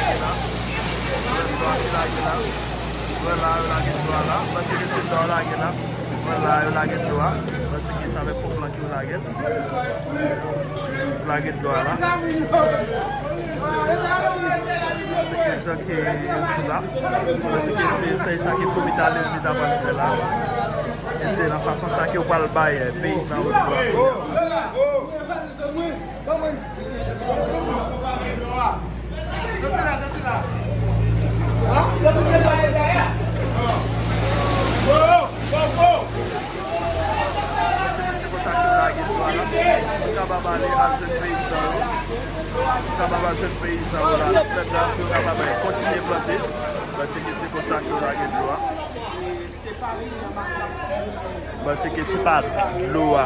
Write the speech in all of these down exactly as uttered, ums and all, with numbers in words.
Lage la. Lage la, yo lage dlo a la. Panse ke se dlo a yo lage la. Lage la, yo lage dlo a. Panse ke se avèk ponp lan ke yo lage l. Lage dlo a la. Panse ke jan ke yo di la. Panse ke se, se sa ke komite a leve ta pral fè la. E se nan fason sa ke yo pral bay, eh, peyizan yo dlo a. Mesye, mesye, konsa ke yo lage dlo a la. Pou kapab ale al jwenn peyizan yo. Pou kapab al jwenn peyizan yo la. Nan plèn nan, pou yo kapab kontinye plante. Paske se konsa ke yo lage dlo a. Paske se pa dlo a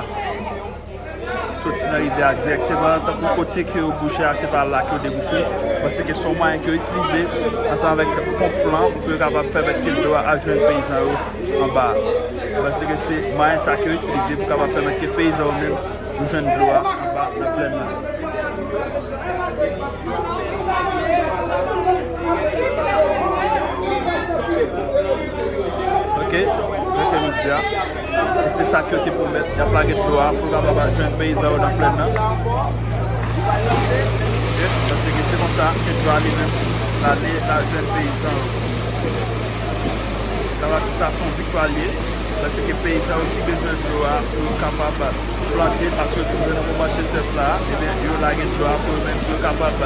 ki soti nan rivyè a dirèkteman, tankou kote ke yo bouche a, se pa la ke yo debouche. Paske se yon mwayen ke yo itilize ansanm avèk ponp lan pou yo kapab pèmèt ke dlo a al jwenn peyizan yo anba a. Paske se mwayen sa ke yo itilize pou kapab pèmèt ke peyizan yo menm yo jwenn dlo a anba nan plèn nan. Ok, ok, mesye a. E se sa ke yo te pwomèt. Y ap lage dlo a pou kapab al jwenn peyizan yo nan plèn nan. Ok, paske se konsa ke dlo a li menm, l ale, l al jwenn peyizan yo. Sa va, sa se yon viktwa li ye. Paske peyizan yo ki bezwen dlo a pou yo kapab plante, paske yo twouve nan moman sechrès la, ebyen, yo lage dlo a pou yo menm, pou yo kapab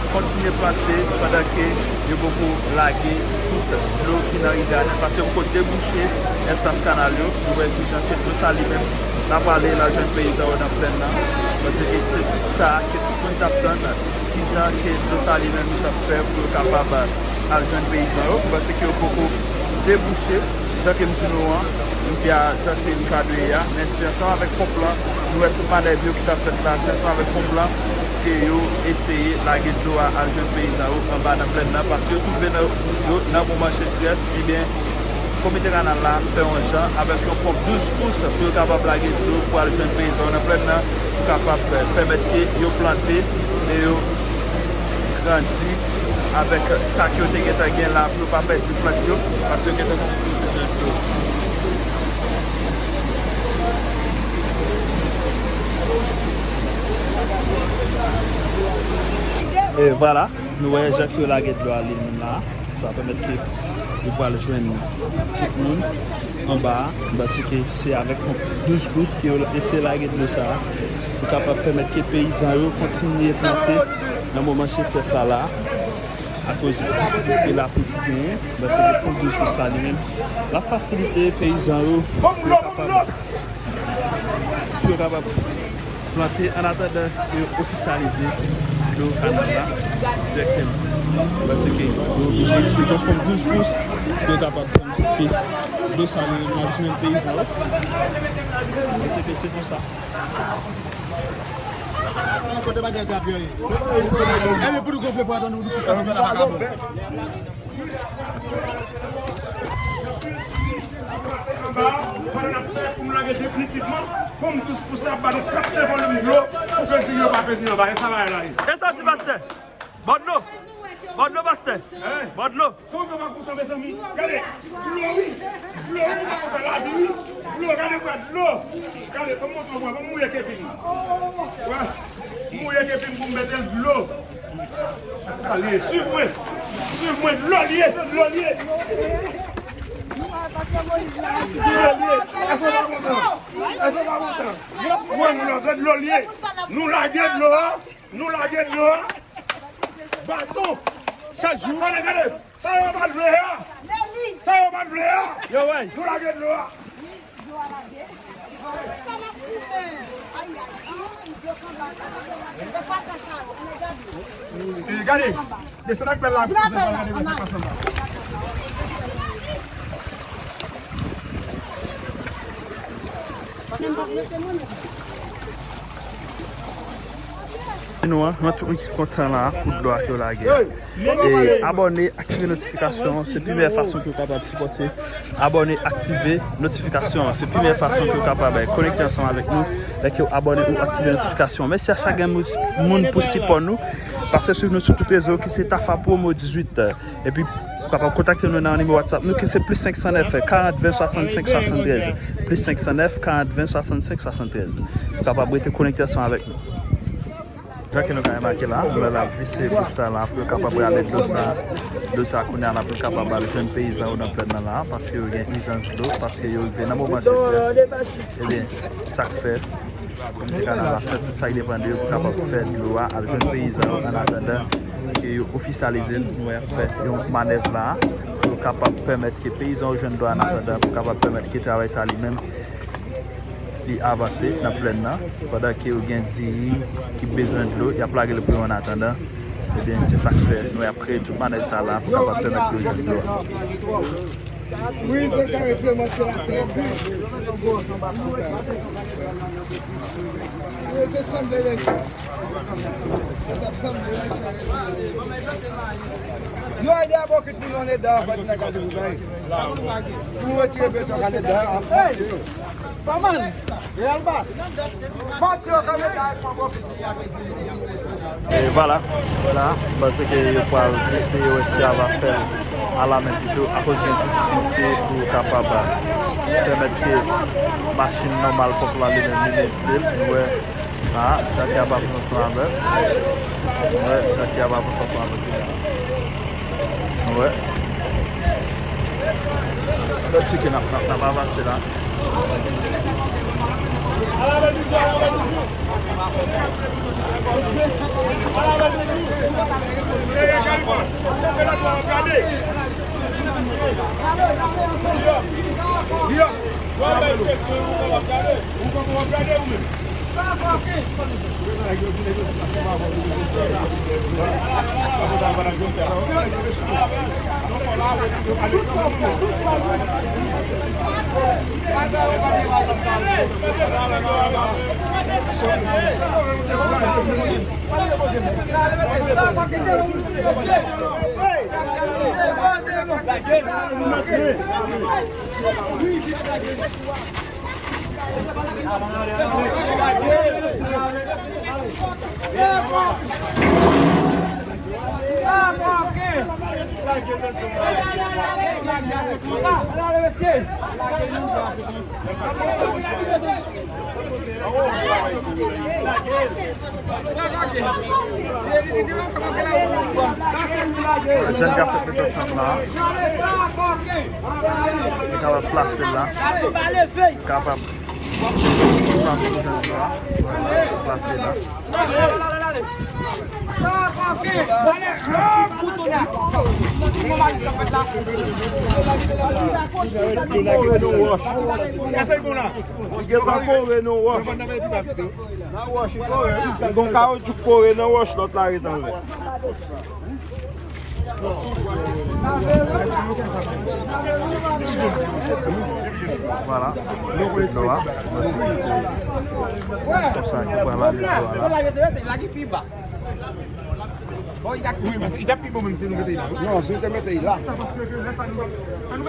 kontinye plante pandan ke yo poko lage tout dlo ki nan rivyè a nèt, paske yo poko debouche èspas kanal yo, pou wè kijan ke dlo sa li menm, l ap ale, l al jwenn peyizan yo nan plèn nan, paske se tout sa ke tout moun t ap tann, kijan ke dlo sa li menm, li t ap fè pou yo kapab al jwenn peyizan yo, paske yo poko debouche, jan ke m di nou an, rivyè a, jan ke li ka dwe ye a, men se ansanm avèk ponp lan, nou wè tout manèv yo ki t ap fèt la, se ansanm avèk ponp lan ke yo eseye lage dlo a al jwenn peyizan yo anba nan plèn nan, paske yo twouve nan, yo nan moman sechrès, ebyen, komite kanal la fè yon jan avèk yon ponp douz pous pou yo kapab lage dlo pou al jwenn peyizan yo nan plèn nan, pou kapab, eh, pèmèt ke yo plante e yo grandi avèk sa ke yo te gentan gen la, pou yo pa pèdi plant yo, paske yo gentan konn yo bezwen dlo. E vwala, nou wè jan ke yo lage dlo a li menm la. Sa pèmèt ke yo pral jwenn tout moun anba a, paske se avèk ponp douz pous ke yo eseye lage dlo sa a, pou kapab pèmèt ke peyizan yo kontinye plante nan moman sechrès la la, akoz difikilte lapli ki genyen, paske ponp douz pous la li menm, l ap fasilite peyizan yo pou yo kapab, pou yo kapab plante an atandan ke yo ofisyalize dlo kanal la dirèkteman. Paske yo oblije itilize yon ponp douz pous pou yo kapab pèmèt ke dlo sa li menm al jwenn peyizan yo. Paske se konsa. Kote bagay drape yo ye? Epi pou nou gonfle pou atann nou fè yon bagay la. Pandan n ap fè pou nou lage definitivman, ponp douz pous la ap ba nou kantite volim dlo pou kilti yo pa pèdi anba. E sa bagay la ye. E sa w di, pastè? Bò dlo! Bò dlo, pastè! Bò dlo! Kòman w pa kontan, mezanmi? Gade! Dlo, wi! Dlo, wi! Ou pa kontan lavi, wi! Dlo, gade, wè dlo! Gade, ban m montre w, wè, ban m mouye kepi m. Wè! Mouye kepi m pou m mete dlo. Sa l ye? Swiv mwen. Swiv mwen. Dlo l ye, se dlo l ye. Dlo l ye. Èske w pa kontan? Èske w pa kontan? Mwen, moun nan, se dlo l ye. Nou lage dlo a. Nou lage dlo a. Baton. Chak jou. Sa yo pa t vle a. Sa yo pa t vle a. Yo, wè. Nou lage dlo a. Gade, desann ak pèl la. Nou an, nou an, tout moun ki kontan la pou dlo a ke yo lage a. E abòne, aktive notifikasyon, se pi meyè fason ke w kapab sipòte. Abòne, aktive notifikasyon, se pi meyè fason ke w kapab, eh, konekte ansanm avèk nou. Lè ke w abòne ou aktive notifikasyon. Mèsi a chak grenn moun, moun pou sipò nou. Pase swiv nou sou tout rezo ki se Tafa Promo dizuit. Epi, ou kapab kontakte nou nan nimewo WhatsApp nou ki se plis senk san nèf, karant ven, swasannsenk, swasanntrèz. Plis senk san nèf, karant ven, swasannsenk, swasanntrèz. Ou kapab rete konekte ansanm avèk nou. Jan ke nou ka remake la, nou wè l ap vise bouch la, la pou yo kapab rale dlo sa. Dlo sa kounye a la pou l kapab al jwenn peyizan yo nan plèn nan la, paske yo gen ijans dlo, paske yo rive nan moman sechrès. Ebyen, sa k fè Komite kanal la fè tout sa k depann de yo pou kapab fè dlo a al jwenn peyizan yo, an atandan ke yo ofisyalize l. Nou wè y ap fè yon manèv la pou yo kapab pèmèt ke peyizan yo jwenn dlo a, an atandan pou kapab pèmèt ke travay sa li menm li avanse nan plèn nan, pandan ke yo gen diri ki bezwen dlo, y ap lage l pou yo an atandan. Ebyen, se sa k fè nou y ap kreye tout manèv sa la pou kapab pèmèt yo jwenn dlo a. Wi, se ka retire mwen se la tè. Yo te sanble lè. Yo t ap sanble lè, se retire. Yo ede a bokit pou nou andedan, an fèt, nan kase pou bay. Pou nou retire beton andedan, ap monte yo. Kòman? Reyèlman. Pati yo kanpe la, fò bò piti. E vwala, vwala, m panse ke yo pral eseye wè si a va fè l alamen pito, akoz gen difikilte pou kapab pèmèt ke machin nòmal ponp la li menm li mete l. Nou wè, a, Jackie ap avanse ansanm avè l. Nou wè, Jackie ap avanse ansanm avè l. Nou wè. Mèsi ke n ap, n ap, n ap avanse la. Jèn gason k met ansanm la. Li kapab plase l la. Kapab. Plase l la. Kore nan wòch. Li gen pa kore nan wòch. Nan wòch li kore. Li gon kawotchou kore nan wòch, lòt la ret anlè. Vwala, se dlo a. Konsa ke pral ale dlo a la. Wi, men se, li t ap pi bon menm si nou mete l la, wi. Non, si nou te mete l la. Non,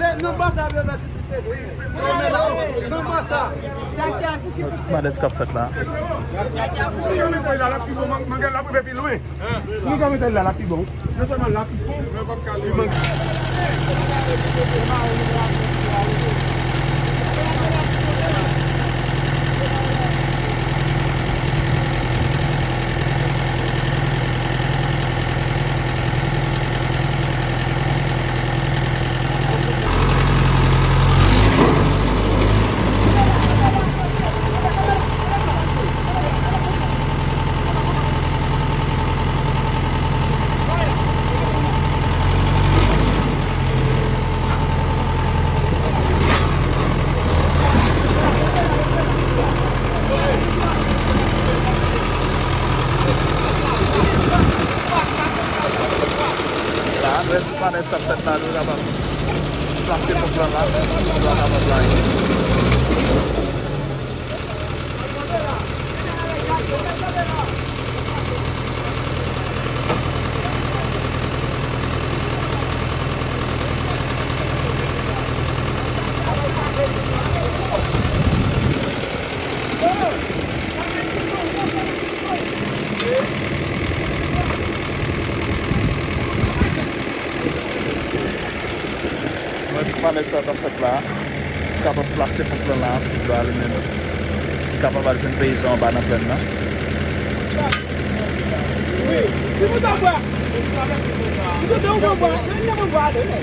lè, nan bò sa, yo mèt. Manèv k ap fèt la. Si nou mete l la, l ap pi bon, man-, mangèl la pou rive pi lwen. Si nou ka mete l la, l ap pi bon. Non sèlman l ap pi bon, men l p ap ka li manke. La, nou wè tout manèv k ap fèt la, nou kapab plase ponp lan la, pou ponp lan kapab lage. Nèg sa k ap fèt la, kapab plase ponp lan la, pou dlo a li menm, li kapab al jwenn peyizan anba nan plèn nan. Wi, si nou ta bwa, nou te ou pran bwa, men nou pran bwa ale, men.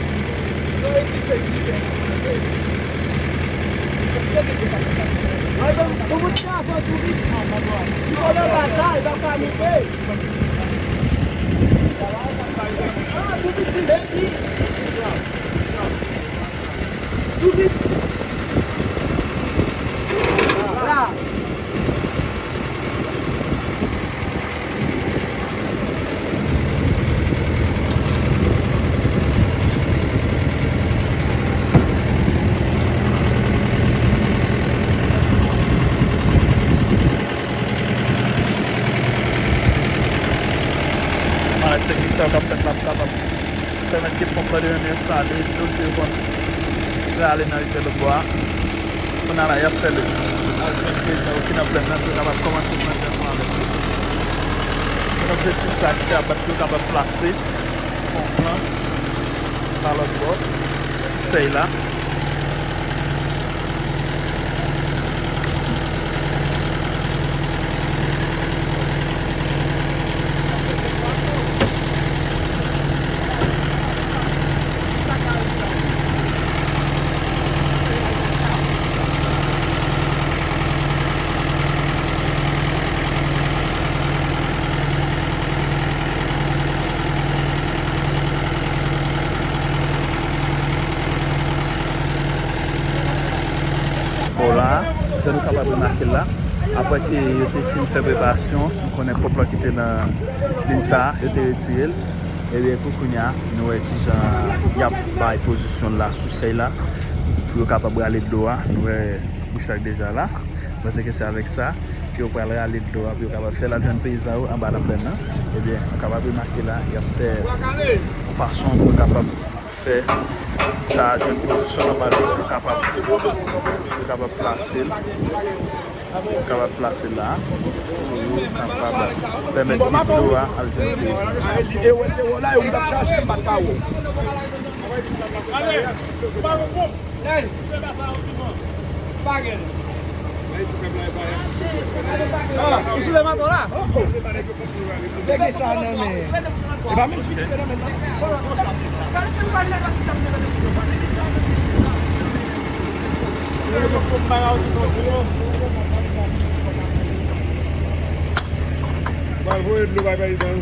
Mwen menm, pou moun sa fò tou vit. Li fò nan baz la, li pa ka moute. Ah, tou vit si. Tou vit. La. Ann, teknik sa yo k ap fèt la pou kapab pèmèt ke ponp lan li menm enstale, dlo ki te konn prale nan rivyè lòtbò a. Kounye a la, y ap fè l al jwenn peyizan yo ki nan plèn nan pou yo kapab kòmanse plante ansanm avèk yo. Nan objektif sa ki te ap bat pou yo kapab plase ponp lan pa lòtbò, sou sèy la. Bon, la, jan nou kapab remake l la, apre ke yo te fin fè preparasyon, nou konnen ponp lan ki te nan liy sa a, yo te retire l. Ebyen, pou kounye a, nou wè kijan y ap bay pozisyon l la sou sèy la, pou yo kapab rale dlo a. Nou wè bouch la deja la. Mwen panse ke se avèk sa ke yo pral rale dlo a, pou yo kapab fè l al jwenn peyizan yo anba nan plèn nan. Ebyen, nou kapab remake la, y ap fè yon fason pou yo kapab fè sa a jwenn pozisyon nòmal yo, pou yo kapab, pou yo kapab plase l, pou yo kapab plase l la, pou yo kapab pèmèt ke dlo a al jwenn peyizan. Ou sou le maton la? Dege sa nan men. E pa menm ti pitit nan men nan. Pral voye dlo bay peyizan yo.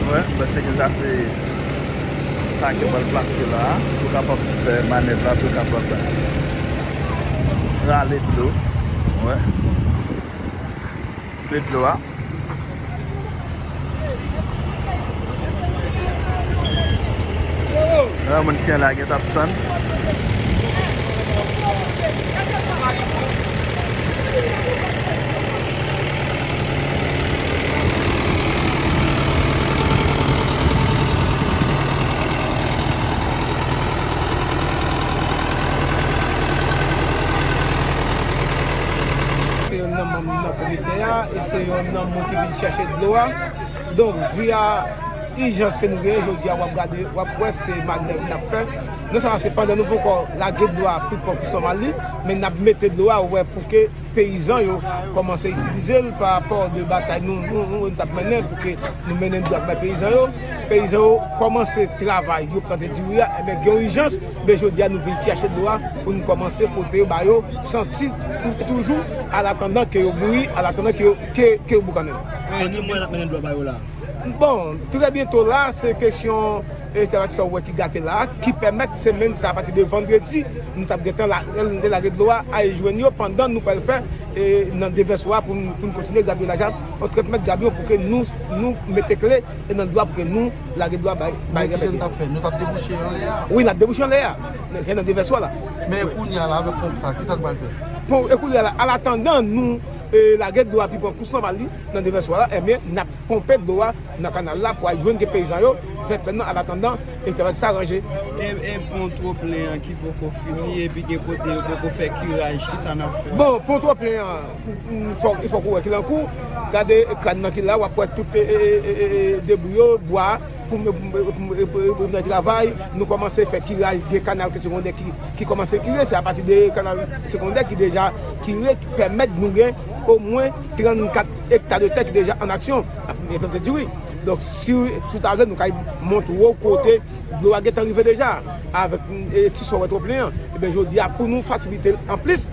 Wè, mwen panse ke sa se sa ke yo pral plase la a, pou kapab fè manèv la, pou kapab rale dlo. Wè. Rale dlo a. Yon moun ki anlè a gen t ap tann. Se youn nan manm nan komite a, e se youn nan moun ki vin chèche dlo a. Donk, vi a ijans ke nou genyen jodi a, w ap gade, w ap wè se manèv n ap fè. Non sèlman se pandan nou poko lage dlo a pi pwòp ki sòmal li, men n ap mete dlo a ouvè pou ke peyizan yo kòmanse itilize l pa rapò de batay nou, nou, nou, nou t ap mennen pou ke nou mennen dlo a bay peyizan yo. Peyizan yo kòmanse travay, yo plante diri a, enben gen yon ijans, men jodi a nou vin chèche dlo a pou nou kòmanse pote yo ba yo, santi tou, toujou, alatandan ke yo bouyi, alatandan ke yo, ke, ke yo boukannen. Men ki mwen ap mennen dlo ba yo la? Bon, trè byento la, se kesyon, e, sa w wè ki gate la, ki pèmèt semèn sa, apati de vandredi, nou t ap gentan la, lage dlo a, al jwenn yo pandan nou pral fè, e, nan devèswa pou n, pou n kontinye gabyonaj la, yon trant mèt gabyon pou ke nou, nou mete kle, e nan dlo a pou ke nou lage dlo a bay, bay rèbèt. Men ki jan n t ap fè? Nou t ap debouche anlè a? Wi, n ap debouche anlè a. Nan, nan devèswa la. Men kounye a la, avèk ponp sa, ki sa n pral fè? Bon, e kounye a la, alatandan nou e, lage dlo a pi pran kous nòmal li nan devèswa la, ebyen, n ap ponpe dlo a nan kanal la pou al jwenn ke peyizan yo fè plèn nan, an atandan, e travay sa ranje. E, e pon twoplen an ki poko fini, epi gen kote yo poko fè kiraj, kisa n ap fè? Bon, pon twoplen an, fòk, fòk ou wè ki l an kou. Gade kràn nan ki la, w ap wè tout, e, e, e, e, e, debri yo, bwa, pou, pou, pou, pou, pou, pou travay. Nou kòmanse fè kiraj de kanal ki segondè ki, ki kòmanse kire. Se apati de kanal segondè ki deja kire, ki pèmèt nou gen omwen trannkat ekta de tè ki deja an aksyon, ap plante diri. Donk, si, si w ta vle, nou kay montre w kote dlo a gentan rive deja, avèk, e, ti sò wè twoplen an. Ebyen, jodi a, pou nou fasilite l anplis,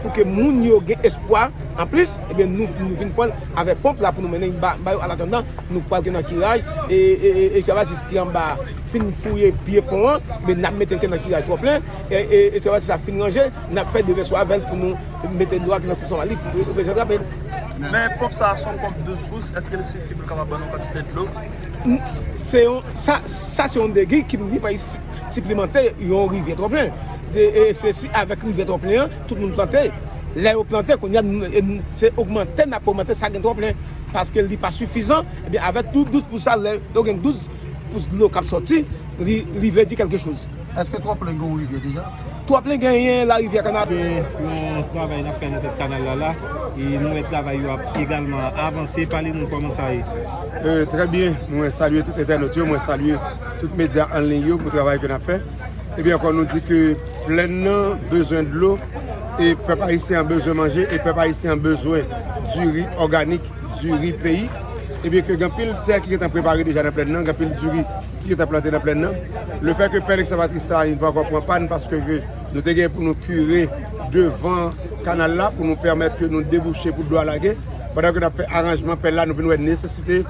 pou ke moun yo gen espwa anplis, ebyen, nou, nou vin pran l avèk ponp la pou nou mennen ba, ba yo, an atandan, nou pral gen nan kiraj, e, e, e, e, eskavatris ki anba a fin fouye pye pon an, ebyen, n ap mete l ke nan kiraj twoplen, e, e, e, eskavatris la fin ranje, n ap fè devèswa avè l pou nou mete dlo a ki nan kous nòmal li pou, pou, pou, pou, Men ponp sa a se yon ponp douz pous, èske l sifi pou l kapab ban nou kantite dlo? Se yon, sa, sa se yon degi ki li pa si-, siplimante yon rivyè twoplen. E, e se si avèk rivyè twoplen an, tout moun plante. Lè yo plante, kounye a, n-, e n-, se ogmante, n ap ogmante sa gen twoplen. Paske li pa sifizan, ebyen, avèk tou douz pous sa, lè yo gen douz pous dlo k ap sòti, li, li vle di kèlke choz. Èske twoplen gen yon rivyè deja? Twoplen genyen larivyè Kanal. Gen yon travay n ap fè nan tèt kanal la la, e nou wè travay yo ap egalman avanse. Pale nou kòman sa ye. E, trè byen, mwen salye tout entènot yo, mwen salye tout medya an liy yo pou travay ke n ap fè. Ebyen ankò, nou di ke plèn nan bezwen dlo, e pèp ayisyen an bezwen manje, e pèp ayisyen an bezwen diri òganik, diri peyi. Ebyen ke gen anpil tè ki gentan prepare deja nan plèn nan, gen anpil diri ki gentan plante nan plèn nan. Lefètke pèl ekskavatris la yon fwa ankò pran pàn paske ke nou te gen pou nou kire devan kanal la pou nou pèmèt ke nou debouche pou dlo a lage. Pandan ke n ap fè aranjman pèl la, nou vin wè nesesite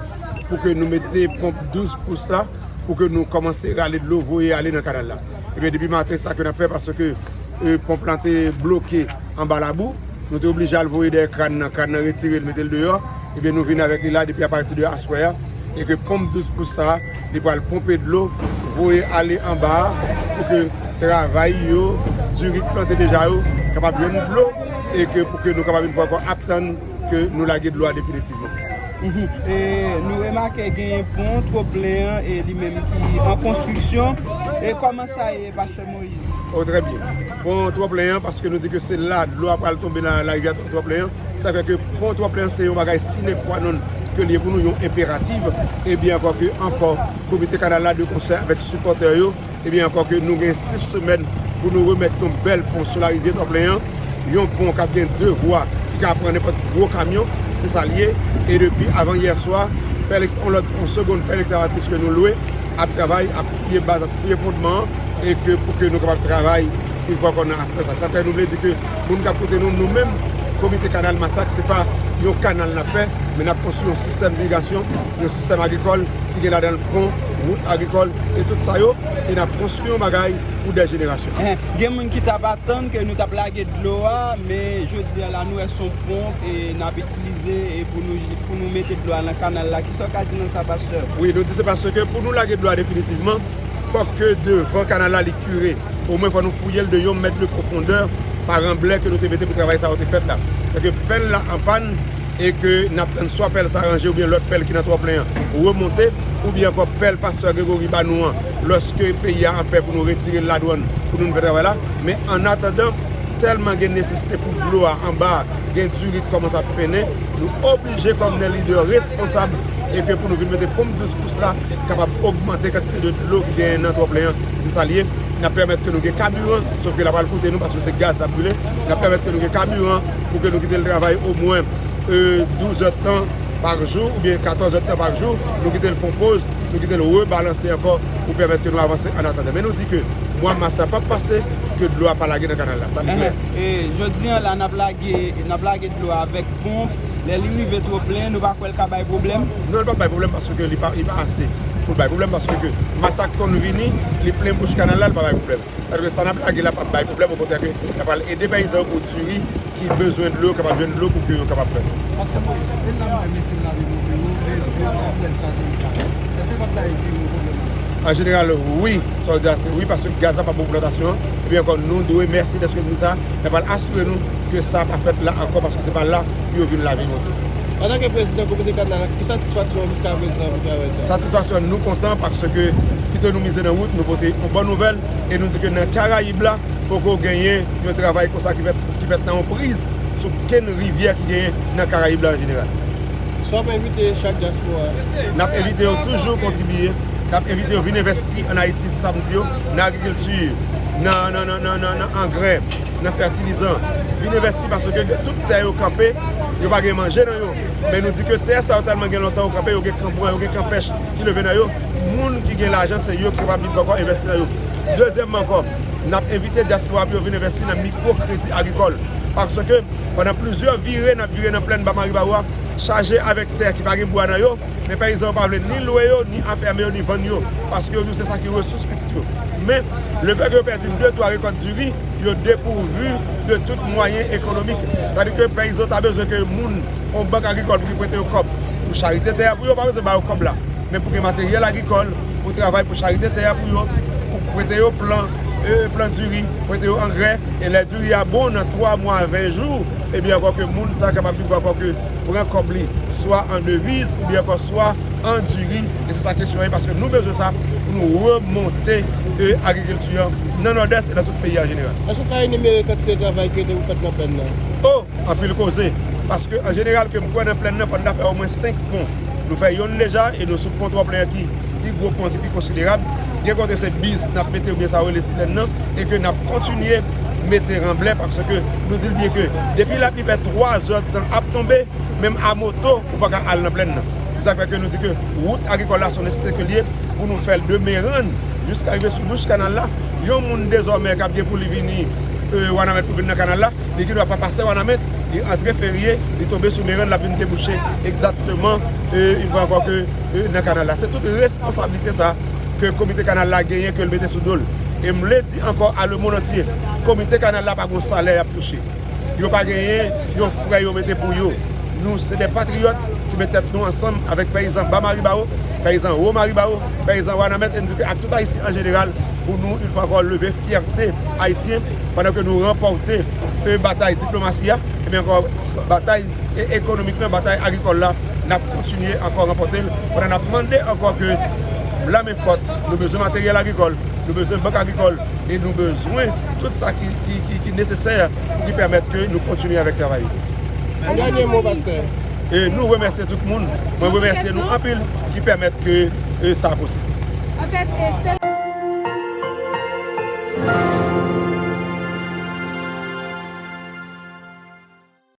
pou ke nou mete ponp douz pous la pou ke nou kòmanse rale dlo voye ale nan kanal la. Ebyen, depi maten, sa ke n ap fè, paske, e, ponp lan te bloke anba labou, nou te oblije al voye dèyè kràn nan, kràn nan retire l, mete l deyò. Ebyen, nou vin avèk li la depi apati de aswè a, e ke ponp douz pous sa a, li pral ponpe dlo, voye ale anba a, pou ke travay yo, diri k plante deja yo, kapab jwenn dlo, e ke pou ke nou kapab yon fwa ankò ap tann ke nou lage dlo a definitivman. Mhm. E nou remake genyen pon twoplen an e li menm ki an konstriksyon. E kòman sa ye, Pastè Moyiz? O, trè byen. Pon twoplen an, paske nou di ke se la dlo a pral tonbe nan larivyè twoplen an. Sa fè ke pon twoplen an se yon bagay sine qua non ke li ye pou nou, yon enperatif. Ebyen ankò ke ankò, komite kanal la de konsè avèk sipòtè yo, ebyen ankò ke nou gen sis semèn pou nou remèt yon bèl pon sou larivyè twoplen an, yon pon k ap gen de vwa, ki ka pran nenpòt gwo kamyon, se sa l ye. E depi avan yè swa, pèl eks-, yon lòt, yon segonn pèl ekskavatris ke nou lwe, ap travay, ap fouye baz, ap fouye fondman an, e ke pou ke nou kapab travay yon fwa ankò nan aspè sa. Sa fè nou vle di ke moun k ap koute nou, nou menm, Komite Kanal Masak, se pa yon kanal n ap fè, men n ap konstwi yon sistèm irigasyon, yon sistèm agrikòl ki gen ladan l pon, wout agrikòl, e tout sa yo, e n ap konstwi yon bagay pou dè jenerasyon. Gen moun ki t ap atann ke nou t ap lage dlo a, men jodi a la, nou wè se yon ponp, e n ap itilize, e pou nou, pou nou mete dlo a nan kanal la. Kisa w ka di nan sa, Pastè? Wi, nou di se paske pou nou lage dlo a definitivman, fòk ke devan kanal la li kire. Omwen fò nou fouye l de yon mèt de pwofondè pa ranblè ke nou te mete pou travay sa yo te fèt la. Sèke pèl la an pàn e ke n ap tann swa pèl sa ranje oubyen lòt pèl ki nan twoplen an remonte, oubyen ankò pèl pastè Gregory ba nou an, lòske peyi a an pè pou nou retire l ladwann pou nou fè travay la. Men annatandan, tèlman gen nesesite pou dlo a anba a, gen diri k kòmanse ap fennen, nou oblije kòm de lidè responsab e ke pou nou vin mete ponp douz pous la kapab ogmante kantite de dlo ki genyen nan twoplen an, se sa l ye. N ap pèmèt ke nou gen kabiran, sof ke l ap al koute nou paske se gaz n ap brile. N ap pèmèt ke nou gen kabiran pou ke nou kite l travay omwen, e, douz èdtan pa jou oubyen katòz èdtan pa jou. Nou kite l fè yon poz, nou kite l rebalanse ankò pou pèmèt ke nou avanse annatandan. Men nou di ke mwa mas la p ap pase ke dlo a pa lage nan kanal la. Sa li klè. Enhen. E jodi a la, n ap lage, n ap lage dlo a avèk ponp. Lè li rive twoplen, nou pa kwè l ka bay pwoblèm? Non, li p ap bay pwoblèm paske li pa, li pa ase pou l bay pwoblèm paske ke mas la konn vini, li plen bouch kanal la, li pa bay pwoblèm. Paske sa n ap lage la p ap bay pwoblèm, okontrè ke l ap pral ede peyizan yo pou diri ki bezwen dlo, kapab jwenn dlo pou ke yo kapab fè. Pastè Moyiz, e la nou wè mesye lave moto yo, e dlo sa plen chaje isit la. Èske l p ap bay diri yon pwoblèm? An jeneral, wi, sa w di a se wi, paske gaz la pa bon pou plantasyon an. Epi ankò, nou dwe mèsi dèske nou di sa, men pral asire nou ke sa pa fèt la ankò, paske se pa la pou yo vin lave moto. Antanke prezidan Komite Kanal la, ki satisfaksyon w jiska prezan pou travay sa? Satisfaksyon nou kontan, paske pito nou mize nan wout, nou pote yon bon nouvèl, e nou di ke nan Karayib la, poko genyen yon travay konsa ki fèt, ki fèt nan yon priz sou kenn rivyè ki genyen nan Karayib la an jeneral. Sa w ap envite chak dyaspora? N ap envite yo toujou kontribiye. N ap envite yo vin envèsti ann Ayiti, se sa m di yo, nan agrikilti, nan, nan, nan, nan, nan, nan angrè, nan fètilizan. Vin envèsti paske gen tout tè yo kanpe, yo pa gen manje nan yo. Men nou di ke tè sa yo tèlman gen lontan yo kanpe, yo gen kanbwen, yo gen kanpèch ki leve nan yo. Moun ki gen lajan, se yo ki kapab vin ankò envèsti nan yo. Dezyèmman ankò, n ap envite dyaspora pou yo vin envèsti nan mikwo kredi agrikòl. Paske pandan plizyè vire, n ap vire nan plèn Ba Maribawo a, chaje avèk tè ki pa gen bwa nan yo, men peyizan yo pa vle ni lwe yo, ni afèmen yo, ni vann yo, paske yo di w se sa ki resous pitit yo. Men, lefètke yo pèdi de twa rekòt diri, yo depouvi de tout mwayen ekonomik. Sa di ke peyizan ta bezwen ke moun, yon bank agrikòl pou ki prete yo kòb pou charite tè a pou yo, pa bezwen ba yo kòb la. Men pou gen materyèl agrikòl, pou travay pou charite tè a pou yo, pou prete yo plan, e, plan diri, prete yo angrè, e lè diri a bon nan twa mwa, ven jou, ebyen ankò ke moun sa kapab vin ankò ke pran kòb li, swa an deviz, oubyen ankò swa an diri, e se sa kesyon an ye, paske nou bezwen sa pou nou remonte, e, agrikilti an nan Nòdès e nan tout peyi an jeneral. Èske w ka enimere kantite travay ki rete pou fèt nan plèn nan? O! Anpil koze. Paske, an jeneral, ke m kwè nan plèn nan, fò n ta fè omwen senk pon. Nou fè yonn deja, e nou sou pon Twòplè ki pi gwo pon, ki pi konsiderab. Gen kote se biz n ap mete, oubyen sa yo rele silèn nan, e ke n ap kontinye mete ranblè, paske nou di l byen ke depi lapli fè twa zè tan ap tonbe, menm a moto, ou pa ka al nan plèn nan. Se sa k fè ke nou di ke wout agrikòl la, se yon nesesite ke l ye, pou nou fè l de Merann jiska rive sou bouch kanal la. Yon moun dezòmè k ap gen pou li vini, e, Wanament pou vin nan kanal la, li gendwa pa pase Wanament, li antre Ferye, li tonbe sou Merann, l ap vin debouche egzakteman, e, yon fwa ankò ke, e, nan kanal la. Se tout responsablite sa ke komite kanal la genyen, ke l mete sou do l. E m vle di ankò a lemonn antye, komite kanal la pa gen yon salè y ap touche. Yo pa genyen yon frè yo mete pou yo. Nou se de patriyòt ki met tèt nou ansanm avèk peyizan Ba Maribawo, peyizan Wo Maribawo, peyizan Wanament, e nou di ke ak tout Ayisyen an jeneral, pou nou, yon fwa ankò, leve fyète ayisyen, pandan ke nou ranpòte, e, batay diplomasi a, ebyen ankò, batay, e, ekonomik lan, batay agrikòl la, n ap kontinye ankò ranpòte l, pandan n ap mande ankò ke la men fòt, nou bezwen materyèl agrikòl, nou bezwen bank agrikòl, e nou bezwen tout sa ki, ki, ki, ki nesesè pou ki pèmèt ke nou kontinye avèk travay yo. Yon dènye mo, pastè. E nou remèsye tout moun. Mwen remèsye nou anpil ki pèmèt ke, e, sa posib. Anfèt, e, sèl